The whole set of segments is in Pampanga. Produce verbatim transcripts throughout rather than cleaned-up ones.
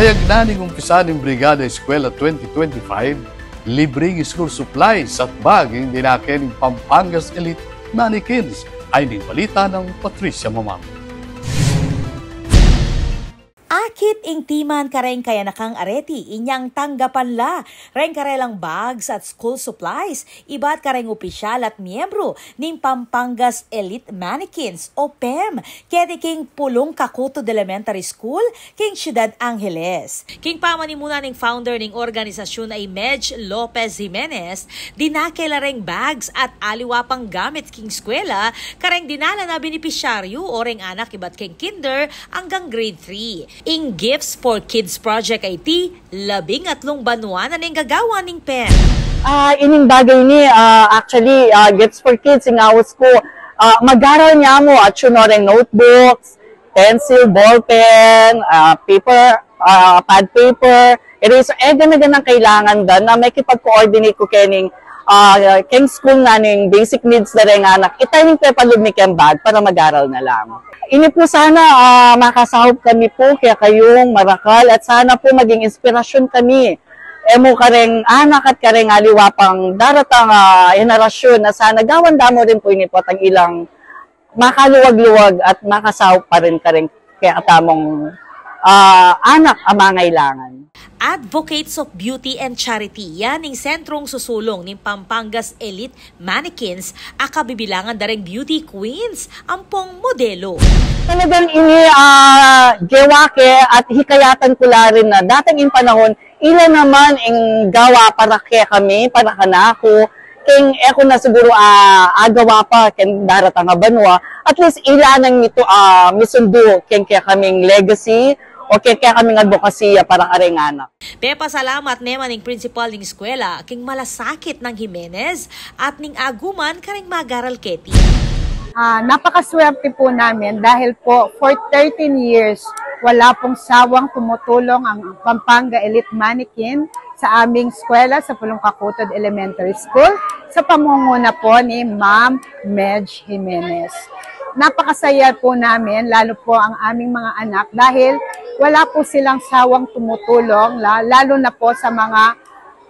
Kayag na ning umpisa ning Brigada Eskwela twenty twenty-five, libreng school supplies at bag ing dinake ning Pampanga's Elite Mannequins. Ay ning balita nang Patricia Mamang. Akit ing timan kareng kayanakang areti inyang tanggapan la reng karelang bags at school supplies ibat kareng opisyal at miyembru ning Pampanga's Elite Mannequins o PEM keti king Pulong Kakutud Elementary School king Syudad Angeles. King pamanimuna ning founder ning organisasyun a i Medj Lopez Jimenez, dinake la reng bags at aliwa pang gamit king eskwela kareng dinala na benepisyaryu o reng anak ibat keng kinder anggang grade three. Ing Gifts for Kids project a iti, labing atlung banua na neng gagawan ning PEM. Ah, ining bagay ini, ah, actually, ah, Gifts for Kids, ing aus ku, ah, mag-aral ne mu, atyu no reng notebooks, pencil, ballpen, ah, paper, ah, pad paper, eraser, e, gana-ganang kailangan da na makipag-coordinate ku kening, ah, keng school na ning basic needs da reng anak. Ita ing pepalub mi keng bag para mag-aral na la. Ini pu sana, ah, makasaup kami pu kekayung marakal at sana pu maging inspirasyun kami. E mu kareng anak at kareng aliwa pang daratang, ah, henerasyun na sana gawan da mu rin pu ini pu at ang ilang makaluwag-luwag at makasaup pa rin kareng kekatamung, ah, anak a mangailangan. Advocates of Beauty and Charity, yan ing sentrung susulung ning Pampanga's Elite Mannequins a kabibilangan da reng beauty queens ampong modelo. Talagang ini, ah, gewa ke at hikayatan ku la rin na datang ing panahun, ila naman ing gawa para kekami, para kanaku, keng e ku na siguru, ah, agawa pa keng daratang a banua, at least ila nang mitu-, ah, misundu keng kekaming legacy o keng kekaming adbokasiya para kareng anak. Pepasalamat ne man ing prinsipal ning eskwela king malasakit nang Jimenez at ning aguman kareng mag-aral keti. Ah, napakaswerte po namin dahil po for thirteen years, wala pong sawang tumutulong ang Pampanga Elite Mannequin sa aming eskwela sa Pulong Kakutud Elementary School sa pamunguna po ni Ma'am Medj Jimenez. Napakasaya po namin, lalo po ang aming mga anak, dahil wala po silang sawang tumutulong, la-, lalo na po sa mga,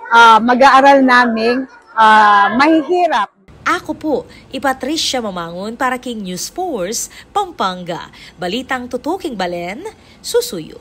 ah, mag-aaral naming, ah, mahihirap. Aku pu i Patricia Mamangun para king News Force Pampanga. Balitang tutuking balen, susuyu.